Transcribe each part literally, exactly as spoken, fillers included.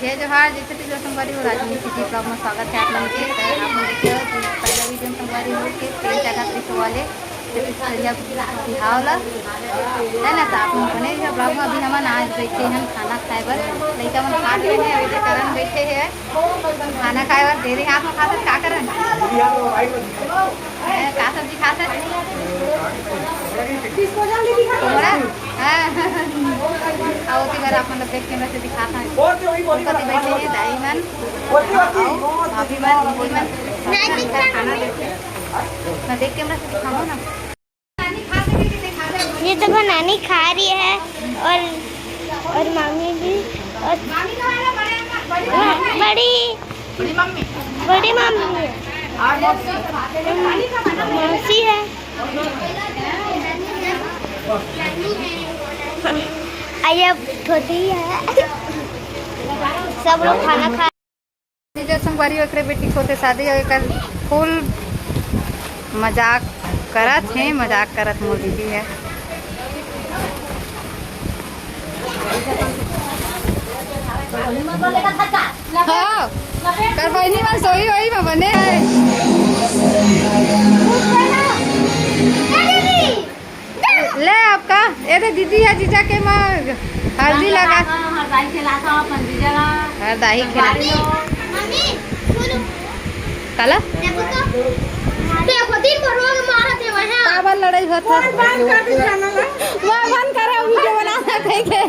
जय जोहार, जय छत्तीसगढ़ संगवारी हो। राजनीति जी vlog में स्वागत है आप मन के। तो आप मन देखे हो कि पहला वीडियो में संगवारी हो के तेल चढ़ा के सवाले छत्तीसगढ़िया बिहाव ला, है ना। तो आप मन बने रहिए vlog में। अभी हमन आज बैठे हैं खाना खाए बर, लइका मन खा के हैं, अभी तक करन बैठे हैं खाना खाए बर। तेरे हाथ में खाता का करन? हैं, का सब्जी खात हस? कोहड़ा? हाँ। आओ, ओती बर आप मन ला back camera से दिखात हन। ओती बैठे हे दाई मन, अउ भाभी मन, दीदी मन, खाना देथे। मैं back camera से दिखाऊँ ना। ये तो बनानी खा रही है और, और मामी भी, और बड़ी, बड़ी मम्मी है। मौसी है। आ, ये धोती है। सब लोग खाना खा। जीजा संगवारी ओकरे बेटी के होथे शादी, अउ एकर full मजाक करत हे, मजाक करत मोर दीदी हे। हाँ, कर बहिनी मन सोई होई में बने हे। ले आपका, ए दे दीदी हे जीजा के माँ हल्दी लगा। हरदाई खिलाता अपन जीजा ला। हरदाई खिला। काला? देखो तो। देखो, दिन भर रोज मारत हे वहाँ। काबर लड़ाई होत हे? वो बंद करे, वीडियो बना सकते के।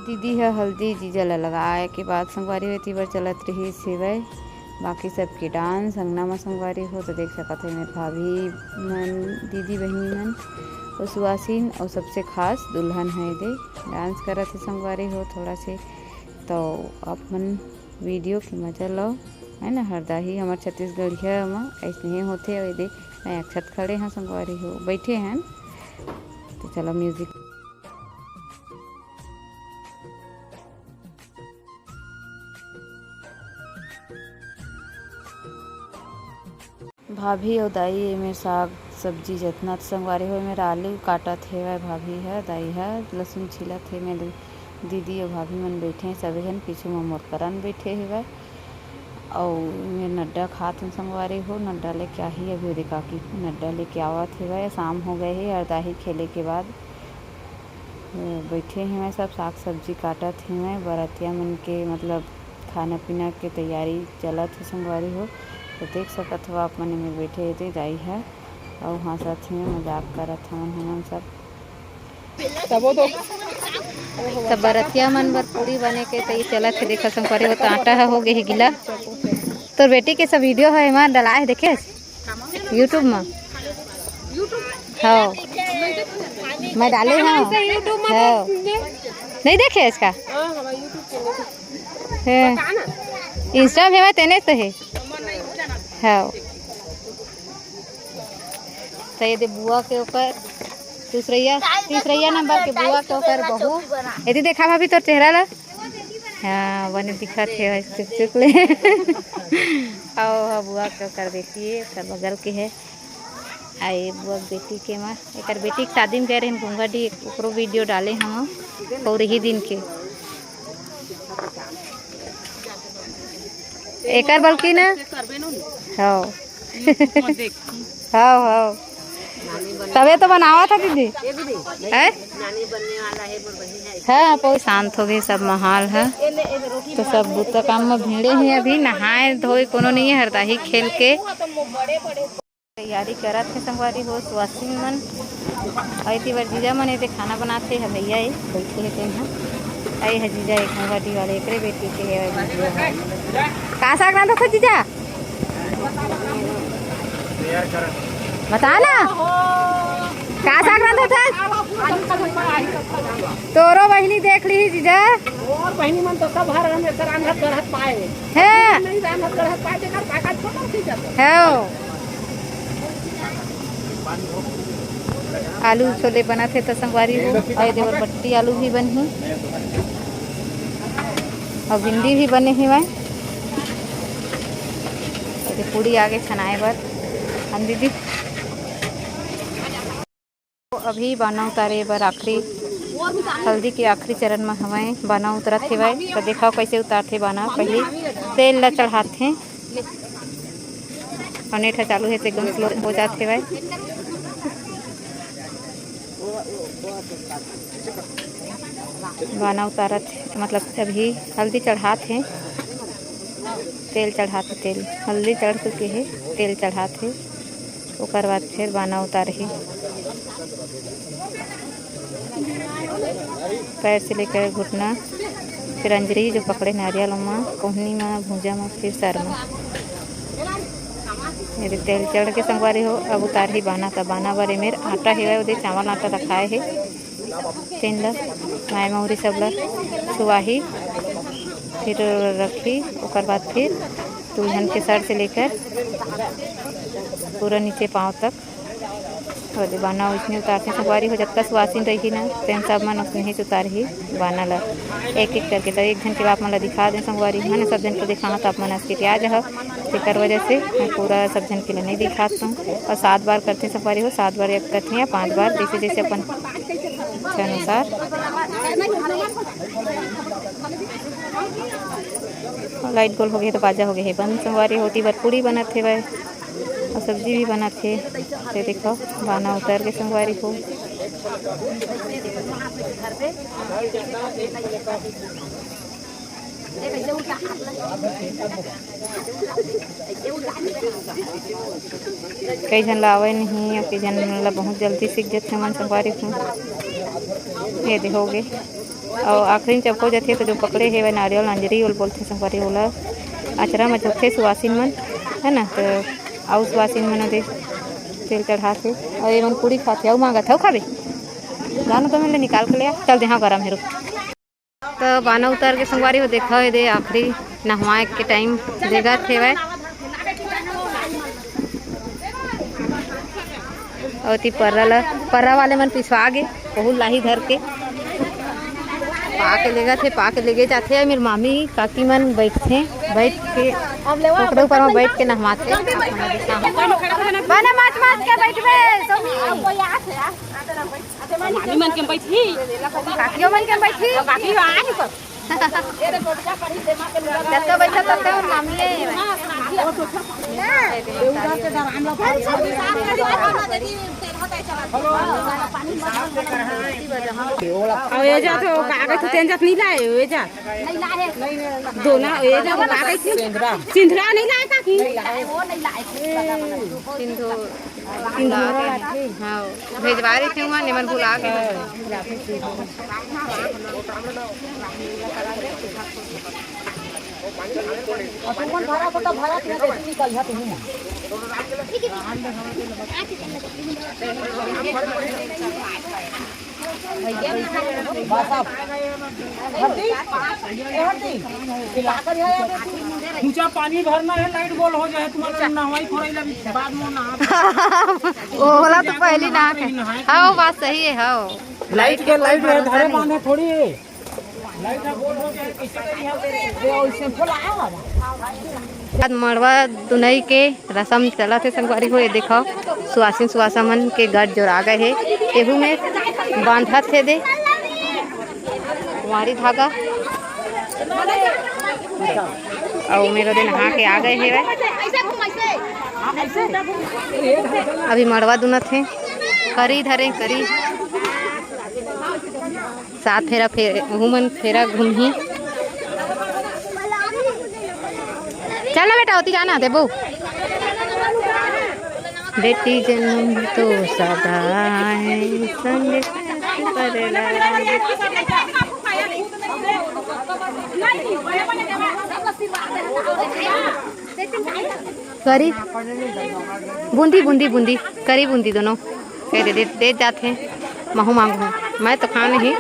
दीदी ह हल्दी जीजा ल लगाए के बाद संगवारी हो एती बर चलत रिहिस हेवय। बाकी सबके डांस अंगना म संगवारी हो तो देख सकत हो, एमेर भाभी मन, दीदी बहिनी मन अउ सुवासिन अउ सबसे खास दुल्हन ह एदे डांस करत हे संगवारी हो थोड़ा से। तो आप मन वीडियो के मजा लो, है ना। हरदाही हमर छत्तीसगढ़िया म अइसने होथे। अउ एदे मैं अक्षत खड़े हाँ संगवारी हो, बैठे हैं। तो चलो म्यूजिक। भाभी अउ दाई एमेर साग सब्जी जतना त संगवारी हो, एमेर आलू काटत हेवय भाभी ह, दाई ह लसुन छीलत हे। एमेर दीदी अउ भाभी मन बइठे हे, सबे झन पीछू म मोर करन बइठे हेवय। अउ एमेर नड्डा खात हन संगवारी हो, नड्डा लेके आही अभी ओदे काकी नड्डा लेके आवत हेवय। शाम हो गए हे, हरदाही खेले के बाद बइठे हेवय, सब साग सब्जी काटत हेवय। बरतिया मन के मतलब खाना पीना के तैयारी चलत हे संगवारी हो। तो देख सकत हो आप मन एमेर बइठे हे ते दाई ह, अउ हंसत हेवय, मजाक करत हवन हमन सब। तब बरतिया मन बर पूरी बने के तैयारी चलत हे। देखा संगवारी हो, तो आटा ह हो गे हे गिला। तोर बेटी के सब वीडियो ह एमा डलाए हे, देखे? YouTube में। हाँ, मैं डाले हूँ। हाँ, नहीं देखे इसका? हाँ, Insta में मैं तेने तो है। हाँ, तो ये दे बुआ के ऊपर दूसरैया, तीसरैया नंबर के बुआ के ऊपर बहू। यदि देखा भाभी तोर चेहरा ला। हाँ, बने दिखत हे, चुक चुक ले। अउ ह बुआ के ओकर बेटी हे, ओकर बगल के हे। आ ये बुआ के बेटी के मा, एकर बेटी के शादी में गए रहिन घूंघाडी, ओकरो वीडियो डाले हम पौरही दिन के। एकर बल्कि ना, हाँ। हाँ, हाँ। तबे तो बनावा था दीदी। हैं? हाँ, बहुत शांत हो गए सब माहौल है। तो सब बुता काम में भिड़े हैं अभी, नहाए धोए कोनो नहीं है, हरदाही खेल के तैयारी करत हे संगवारी हो, सुवासिन मन। अउ एती बर जीजा मन एदे खाना बनात हे, भैया ए बैठे हे तेन ह। अउ ए ह जीजा ए घूंघाडी वाले, एकरे बेटी के हे। का साग रांधत हो जीजा? बता ना, का साग रांधे? तोरो बहिनी देख ली जीजा। और बहिनी मन तो सब हर हमेशा रांधत गढ़त पाए। है। नहीं रांधत गढ़त पाए, तेकर काका छोटा सी जाता। है ओ। आलू छोले बनत हे त संगवारी हो, अउ एदे बर बट्टी आलू भी बनही, अउ भिंडी भी बने हेवय। एदे पूड़ी आगे छनाए बर, हम दीदी। अभी बाना उतारे बर आखिरी, हल्दी के आखिरी चरण म हवय, बाना उतरत हेवय। त देखव कइसे उतारथे बाना। पहिली तेल ल चढ़ाथे, अउ नेट ह चालू हे त एकदम स्लो हो जात हेवय। बाना उतारत हे, मतलब अभी हल्दी चढ़ात हे, तेल चढ़ात हे, तेल, हल्दी चढ़ चुके हे, तेल चढ़ात हे। ओकर बाद फिर बाना उतारही। पैर से लेकर घुटना, फिर अंजरी जो पकड़े नारियल मा, कोहनी मा, भुजा मा, फिर सर मा। ये दे तेल चढ़ के संगवारी हो, अब उतारही बाना। त बाना बर एमेर आटा हेवय, ओदे चावल आटा रखाए हे। तेन ल माय मौरी सब ल छुआही, फिर रखही। ओकर बाद फिर दुल्हन के सर से लेकर पूरा नीचे पाँव तक। और बाना उसने उतारथे संगवारी हो, जतका सुवासिन रही ना, तेन सब मन उसने ही उतारही बाना ल एक एक करके। त एक झन के आप मन ल दिखा दें संगवारी, है ना, सब झन के दिखाहूँ त आप मन आश्चर्य आ जाहव। तेकर वजह से मैं पूरा सब झन के ल नहीं दिखात हूँ। और सात बार करथे संगवारी हो, सात बार या करथे या पाँच बार, जैसे जैसे अपन इच्छा अनुसार। लाइट गोल हो गए हे त बाजा हो गए हे बंद संगवारी हो। ओती बर पूड़ी बनत हेवय और सब्जी भी बनत हे। ते देखो बाना उतर के संगवारी हो। कई झन ला आवय नहीं, कई झन ला बहुत जल्दी सीख जथे मन संगवारी हो। ये दे हो गे। और आखिरी में चपको जथे तो जो पकड़े हे वह नारियल अंजरी ओल बोलथे संगवारी, ओला अचरा में जोथे सुवासिन मन, है ना, तो आउ सुवासिन मन दे तेल चढ़ाथे। और ये मन पूड़ी खाथे, आउ मांगत हव खाबे, जानो तो मैं निकाल के ले आ, चल दे, हाँ, गरम हे, रुक। तो बाना उतार के संगवारी हो, देखा हे दे आखिरी नहवाए के टाइम देगत हेवय। अउ ओती पर्रा ला, पर्रा वाले मन पिछवा गे, ओहू लाही धर के। पा के लेगत हे, पा के लेगे जाथे। मेर मामी काकी मन बैठथे, बैठ के ओकरे ऊपर में बैठ के नहवाथे। बने मच मच के बैठबे, सोमी। मामी मन के बैठी। काकियो मन के बैठी। काकी आ नहीं कर। जतका बैठा ततका मामी है। अउ ये जा तो कागज तो तेन जात नहीं लाए, ये जा। दोना ये जा कागज सिंधरा नहीं लाए काकी। सिंधु। हाँ, भेजवा रही थी वहाँ, निमन भुला के। बस अब। हरदी, ए हरदी, पिला कर यहाँ पे तू। ऊंचा पानी भरना है, लाइट बॉल हो जाए, तुम्हारा नहवाई खोराई लगी, बाद में ना। ओला तो पहली ना है। हाँ, बात सही है, हाँ। लाइट के, लाइट में धारे बांधे थोड़ी है। लाइट ना गोल हो जाए, कैसे करिए हम? ये और सिंपल आया हमारा। आज मड़वा दुनई के रसम चलत हे संगवारी हो। ये देखो, सुवासिन सुवासा मन के गठ जोरा गए हे। एहू में बांधत हे दे कुंवारी धागा। अउ मेरो दे नहा के आ गए हे। अभी मड़वा दुनत हे, करी धरे करी। सात फेरा फेर, ओहू मन फेरा घूमही। चल ना बेटा, ओती जाना देबो। बेटी जन्म तो सदा है संग परेला। करी बूंदी, बूंदी, बूंदी, करी बूंदी दोनों। कह दे, दे, दे जात हे, महू मांगू। मैं तो खा नहीं।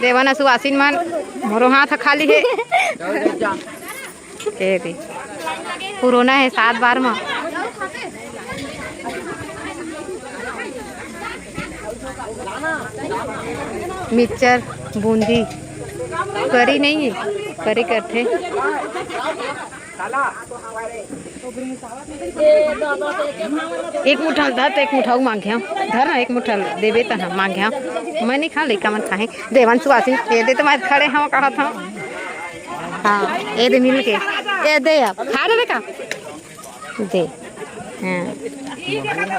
देवन, सुवासिन मन, मोरो हाथ खाली हे। ए दे, पुरोना हे सात बार म। मिक्सचर, बूंदी, करी नहीं हे, करी करथे। एक मुठा ल धर, त एक मुठा अउ मांगे हंव। धर ना, एक मुठा ल देबे त हम मांगे हंव। मैं नहीं खा, लइका मन खाही। देवन, सुवासिन, ए दे तो मैं खड़े हंव, कहत हंव। हाँ, ए दे मिल के। ए दे, अब खा लेबे का? दे। हाँ।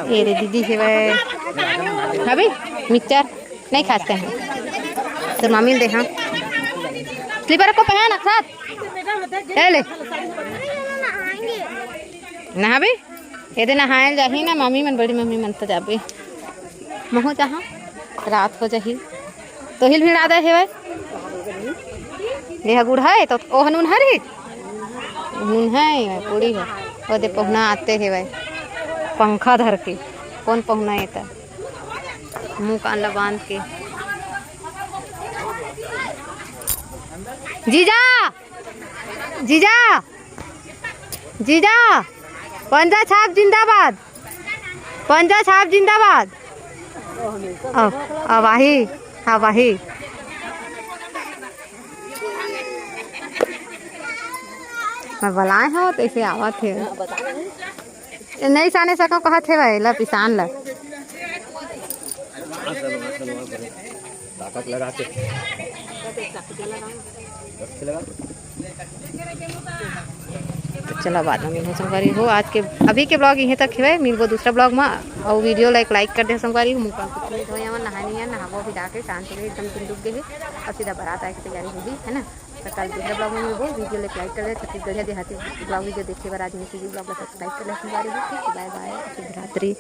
ए दे दीदी हेवय। हबे? मिक्सचर? नहीं खाते हैं। तो मम्मी दे, हाँ। स्लीपर को पहन एक साथ। ए ले। नहाबे? ए दे नहाए ल जाही ना, मम्मी मन, बड़ी मम्मी मन तो जाबे। महू जहाँ रात हो जाही। तो हिल भिड़ा दे हेवय। देह गुड़ है तो ओह नून हरी। नून है, पूरी है। ओ दे पहुना आते हेवय। पंखा धर के। कौन पहुना ये त? मुंह कान ला बांध के। जीजा, जीजा, जीजा, पंजा छाप जिंदाबाद, पंजा छाप जिंदाबाद। अब, अब आही, अब आही। मैं बलाए हंव, तइसे आवत हे। ए, नहीं साने सको कहत हे भाई, ला पिसान ला। ताकत लगा के। चला, बाद में मिलबो संगवारी हो। आज के, अभी के ब्लॉग इहें तक हेवय, मिलबो दूसरा ब्लॉग में। अउ वीडियो ला एक लाइक कर दे संगवारी हो। मुंह कान कुछ नहीं धोए हवन, नहानी है, नहाबो अभी जाके, शांत हो गए, एकदम दिन डूब गए हे। अब सीधा बारात आए के तैयारी होगी, है ना? तो कल दूसरा ब्लॉग में मिलबो। वीडियो ला एक लाइक कर दे, छत्तीसगढ़िया देहाती ब्लॉग वीडियो देखे बर आज में ब्लॉग ला सब्सक्राइब कर ले संगवारी हो। ठीक, बाय बाय, शुभ रात्रि।